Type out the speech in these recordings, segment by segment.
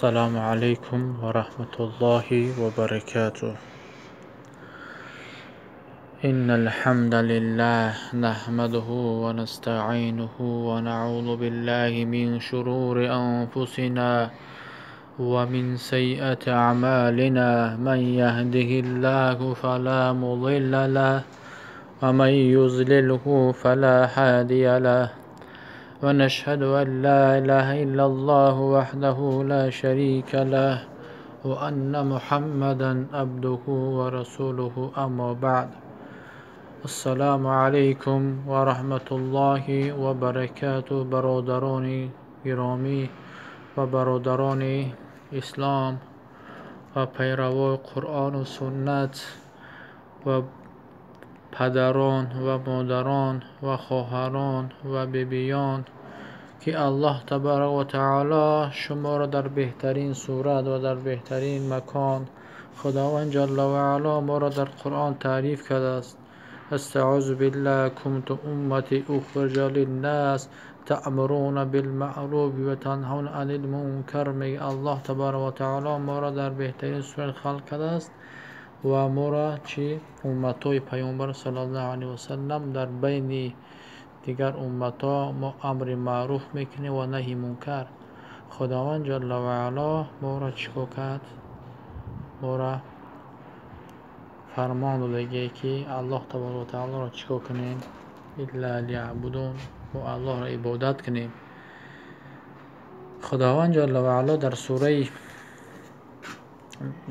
Ассалому алайкум ва раҳматуллоҳи ва баракатуҳ. Иннал ҳамда лиллаҳ наҳмадуҳу ва настаъинуҳу ва наъузу биллаҳи мин шурури анфусина ва мин саййиати аъмалина. Ман яҳдиҳиллаҳу фала мудилла лаҳ ва ман юзлилҳу фала ҳадия лаҳ. ونشهد أن لا إله إلا الله وحده لا شريك له وأن محمدا عبده ورسوله. أما بعد، السلام عليكم ورحمة الله وبركاته. برادران گرامی و برادران اسلام و پیروان قرآن و سنت و падарон ва модарон ва хоҳарон ва бибиён, ки Аллоҳ табарак ва таоло шуморо дар беҳтарин сурат ва дар беҳтарин макон, Худованд ҷалла ва аъло моро дар Қуръон таъриф кардааст. Астаъузу биллаҳ: кунтум уммати ухриҷа линнас таъмуруна билмаъруфи ва танҳавна анил мункар. Мега Аллоҳ табарак ва таоло моро дар беҳтарин сурат халқ кардааст ва моро чӣ умматҳои Паёмбар саллаллоҳу алайҳи васаллам дар байни дигар умматҳо мо амри маъруф мекунем ва наҳи мункар. Худованд ҷалла ва аъло моро чӣ кор кард? Моро фармон додагие, ки Аллоҳ табарак ва таолоро чӣ кор кунем? Илла лияъбудун, мо Аллоҳро ибодат кунем. Худованд ҷалла ва аъло дар сураи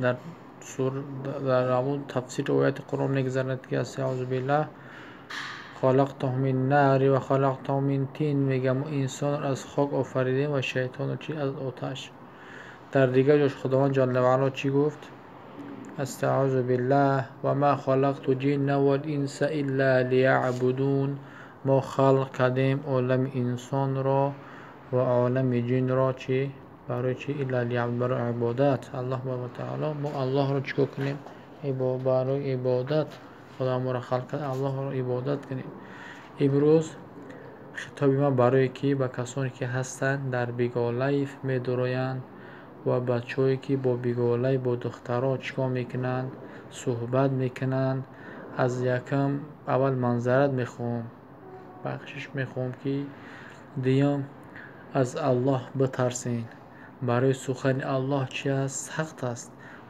дар ҳамун тафсири ояти Қуръон мегузарад, ки астаъузу биллаҳ: халақтаҳу мин нари ва халақтаҳу мин тин. Мега мо инсонро аз хок офаридем ва шайтонро чӣ? Аз оташ. Дар дигар ҷош Худованд ҷалла ва аъло чӣ гуфт? Астаъузу биллаҳ: ва ма халақту ҷинна вал инса илла лияъбудун. Мо халқ кардем олами инсонро ва олами ҷинро чӣ? Барои чӣ? Илла лияъбудун, барои ибодат. Аллоҳ ва таоло мо Аллоҳро чӣ кор кунем? Барои ибодат Худо моро халқ кард, Аллоҳро ибодат кунем. Имрӯз хитоби ман барое ки ба касоне ки ҳастанд дар биголайф медуроянд ва бачаҳое ки бо биголай бо духтарҳо чӣ кор мекунанд, суҳбат мекунанд. Аз якам аввал манзарат мехоҳам, бахшиш мехоҳам, ки дуюм аз Аллоҳ битарсен. Барои сухани Аллоҳ чи аст? Сахт аст.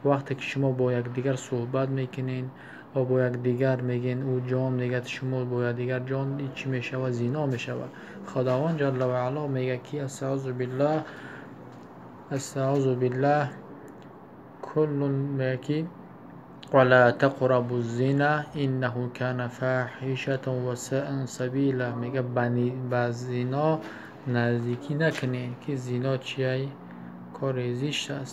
Вақте ки шумо бо якдигар суҳбат мекунед ва бо якдигар мегӯед, ӯ ҷон мегӯяд, шумо бо якдигар ҷон, чӣ мешавад? Зино мешавад. Худованд ҷалла ва аъло мегӯяд, ки астаъузу биллаҳ, астаъузу биллаҳ, куллун, мегӯяд ки вала тақрабу зина иннаҳу кана фаҳишатан ва саан сабила. Мегӯяд ба зино наздикӣ накунед, ки зино чия? Кори зишт аст.